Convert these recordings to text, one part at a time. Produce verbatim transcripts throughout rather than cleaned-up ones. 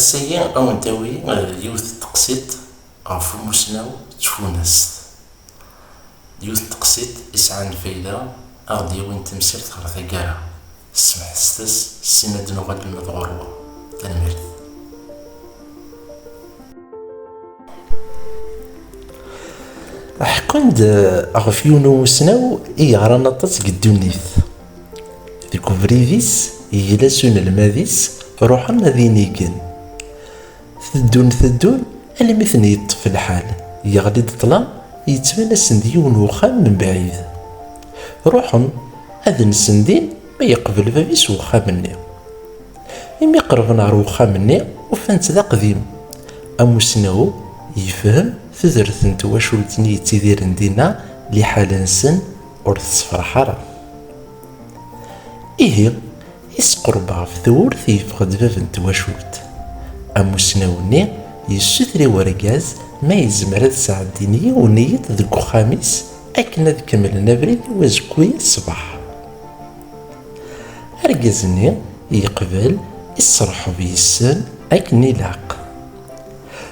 Ass-agi, ad wen-d-awi, eh, yiwet n teqsiṭ ɣef umusnaw d tfunast. Yiwet n teqsiṭ isɛan lfayda, ad ɣ-d-yawin tamsirt ɣer taggara. Ssemḥeset-as, ssin ad d-nuɣal ɣur-wen. Tanemmirt. Ḥekkun-d ɣef yiwen umusnaw i yeɣran aṭas deg ddunit. Deg ubrid-is, yegla s unelmad-is, ruḥen ad inigen. Teddun, teddun, almi ten-yeṭṭef lḥal, yeɣli-d ṭṭlam, yettban-asen-d yiwen uxxam mebɛid. Ruḥen ad nsen din ma yeqbel bab-is uxxam-nni. Imi qerben ɣer uxxam-nni, ufan-t d aqdim. Amusnaw yefhem tudert n twacult-nni yettidiren dinna, liḥala-nsen ur tessefraḥ ara. Ihi, isqerreb ɣef tewwurt, yeffeɣ-d bab n twacult. Amusnaw-nni yessuter i urgaz ma yezmer ad sɛeddin yiwen yiḍ deg uxxam-is akken ad kemmlen abrid i wazekku-ya ṣṣbeḥ. Argaz-nni yeqbel, iṣerḥeb yes-sen akken ilaq.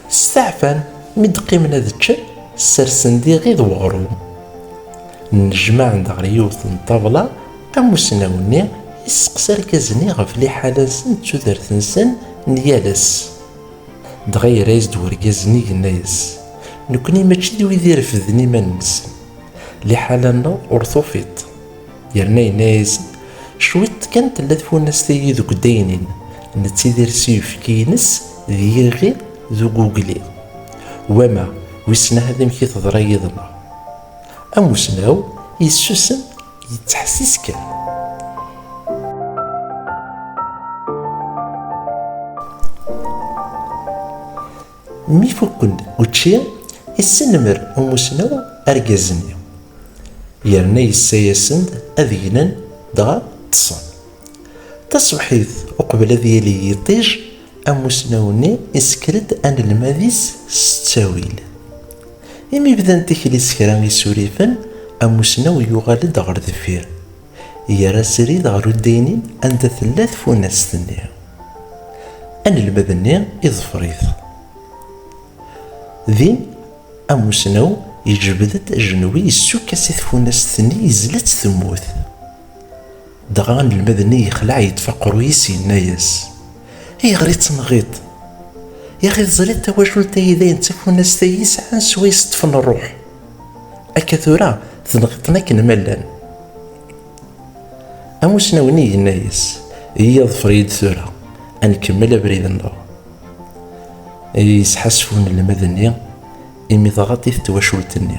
Steɛfan, mi d-qqimen ad ččen, ssersen-d iɣi d weɣrum. Nnejmaɛen-d ɣer yiwet n ṭṭabla, amusnaw-nni yesteqsa argaz-nni ɣef liḥala-nsen d tudert-nsen n yal ass. Dɣa yerra-yas-d urgaz-nni, yenna-yas: "Nekkni mačči d wid irefden iman-nsen. Liḥala-nneɣ ur tufiḍ." Yerna yenna-yas: "Cwiṭ kan tella tfunast-agi deg udaynin, nettidir s uyefki-ines d yiɣi d ugugli. Wama, wissen ahat amek i teḍra yid-neɣ." Amusnaw yessusem, yettḥessis kan. Mi fukken učči, issenmer umusnaw argaz-nni, yerna yessa-yasen-d ad gnen, dɣa ṭṭsen. Taṣebḥit, uqbel ad yali yiṭij, amusnaw-nni isker-d anelmad-is s ttawil. Imi bdan tikli s kra isurifen, amusnaw yuɣal-d ɣer deffir, yerra srid ɣer udaynin anda tella tfunast-nni. Anelmad-nni iḍfer-it. Din, amusnaw iǧbed-d ajenwi, yessukk-as i tfunast-nni, yezla-tt temmut. Dɣa anelmad-nni yexleɛ, yeṭṭef aqerruy-is, yenna-yas: "Ayɣer i tt-tenɣiḍ? Yaxi teẓriḍ tawacult-ayi dayen d tafunast-ayi yesɛan swayes ṭṭfen ṛṛuḥ. Akka tura tenɣiḍ-ten akken ma llan." Amusnaw-nni yenna-yas: "Yya ḍfer-iyi-d tura, ad nkemmel abrid-nneɣ." Yesḥasef unelmad-nni imi tɣaḍ-it twacult-nni.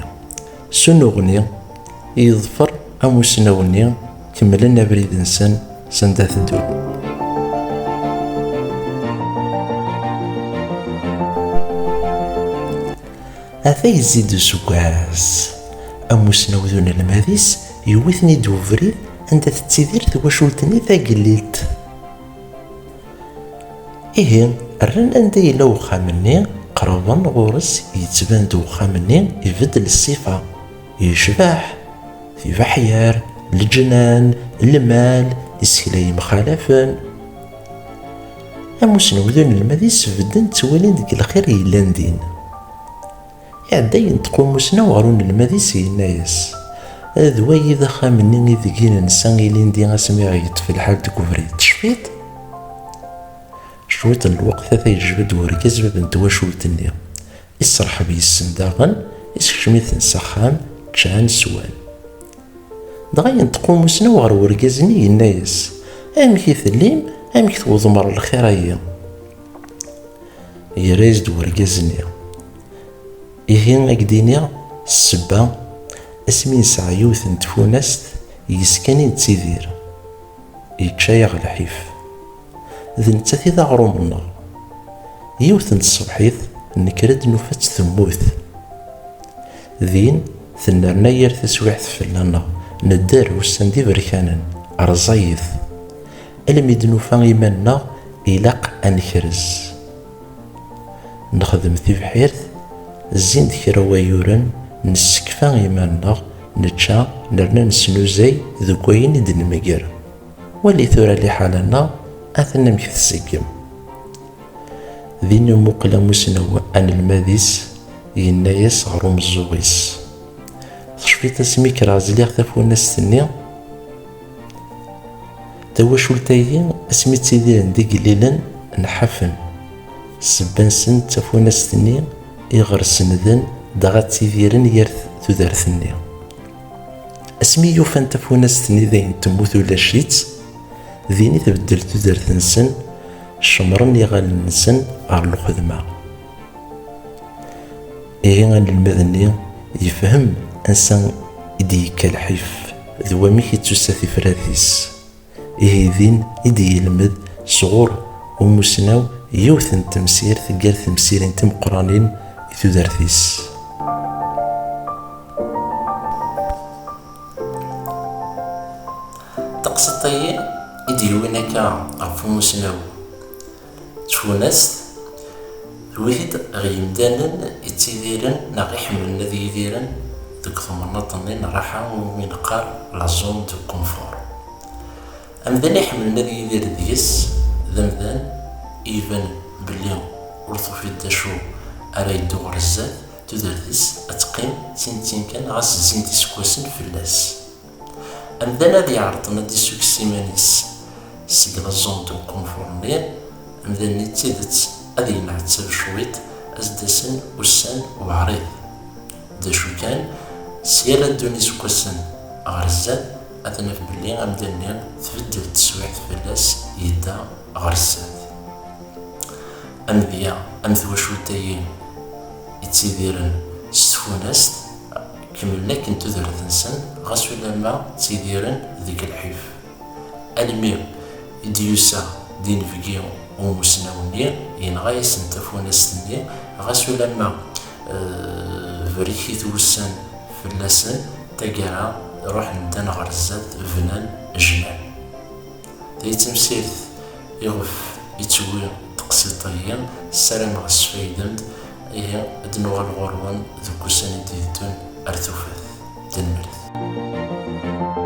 S unuɣni, yeḍfer amusnaw-nni, kemmlen abrid-nsen s anda teddun. Ata yezzi-d useggas. Amusnaw d unelmad-is yewwi-ten-id ubrid anda tettidir twacult-nni tagellilt. Ihi, rran anda yella uxxam-nni, qerrben ɣur-s, yettban-d uxxam-nni ibeddel ṣṣifa, yecbeḥ, tibeḥyar, leǧnan, lmal, isekla yemxalafen. Amusnaw d unelmad-is bedden ttwalin deg lxir yellan din. Iɛedda yenṭeq umusnaw ɣer unelmad-is, yenna-yas: "D wayi d axxam-nni ideg i nensa ilindi asmi ɣ-yeṭṭef lḥal deg ubrid, tecfiḍ?" Cwiṭ n lweqt, ata yejba-d urgaz bab n twacult-nni. Iṣerḥeb yes-sen daɣen, isekcem-iten s axxam, ččan, swan. Dɣa yenṭeq umusnaw ɣer urgaz-nni, yenna-yas: "Amek i tellim? Amek tewwḍem ɣer lxir-ayi?" Yerra-yas-d urgaz-nni: "Ihi, ad k-d-iniɣ ssebba, asmi nesɛa yiwet n tfunast, yis kan i nettidir. Yečča-yaɣ lḥif. D nettat i d aɣrum-nneɣ. Yiwet n tṣebḥit, nekker-d, nufa-tt temmut. Din, tennerna yir taswiɛt fell-aneɣ, nedder ussan d iberkanen, rẓayet, almi d-nufa iman-nneɣ ilaq ad nekrez. Nexdem tibḥirt, zzin-d kra wayuren, nessekfa iman-nneɣ, nečča, nerna nesnuzay deg wayen i d-nemger. Wali tura liḥala-nneɣ, atan amek tseggem." Din imuqel amusnaw anelmad-is, yenna-yas ɣer umeẓẓuɣ-is: "Tecfiḍ asmi kkreɣ zliɣ tafunast-nni?" Tawacult-agi, asmi ttidiren d igellilen, nḥafen. Ssebba-nsen d tafunast-nni iɣer senden, dɣa ttidiren yir tudert-nni. Asmi yufan tafunast-nni dayen temmut ulac-itt, din i tbeddel tudert-nsen, cemmren iɣallen-nsen ɣer lxedma. Ihi anelmad-nni yefhem ansa i d-yekka lḥif d wamek i d-tusa tifrat-is. Ihi din i d-yelmed sɣur umusnaw yiwet n temsirt gar temsirin timeqqranin i tudert-is. Taqsiṭ-agi i d-yewwin akka ɣef umusnaw d tfunast, tewwi-t-id ɣer yimdanen ittidiren neɣ iḥemmlen ad yidiren deg temnaḍt-nni n rraḥa, umi neqqar la zone de confort. Amdan iḥemmlen ad yidir deg-s d amdan i ibanen belli ur tufiḍ d acu ara yeddu ɣer zdat, tudert-is ad teqqim d tin d tin kan, ɣas zzint iseggasen fell-as. Amdan ad iɛerḍen ad d-issukkes iman-is seg la zone de confort-nni, amdan-nni d tidet ad yenɛettab cwiṭ, ad s-d-asen ussan uɛriḍ. D acu kan, s yal addun iseggasen ɣer zdat, ad naf belli amdan-nni tbeddel teswiɛt fell-as, yedda ɣer zdat. Amedya am twacult-agi ittidiren s tfunast, kemmlen akken tudert-nsen, ɣas ulamma ttidiren deg lḥif. Almi i d-yusa d inebgi umusnaw-nni, yenɣa-yasen tafunast-nni, ɣas ulamma, eh, berriket wussan fell-asen, taggara ruḥen ddan ɣer zdat, bnan, jnan. Tayi d tamsirt iɣef ittewwi teqsiṭ-agi, ssarameɣ tesfaydem-d. Ihi ad d-nuɣal ɣur-wen deg wussan i d-iteddun ar tufat. Tanemmirt.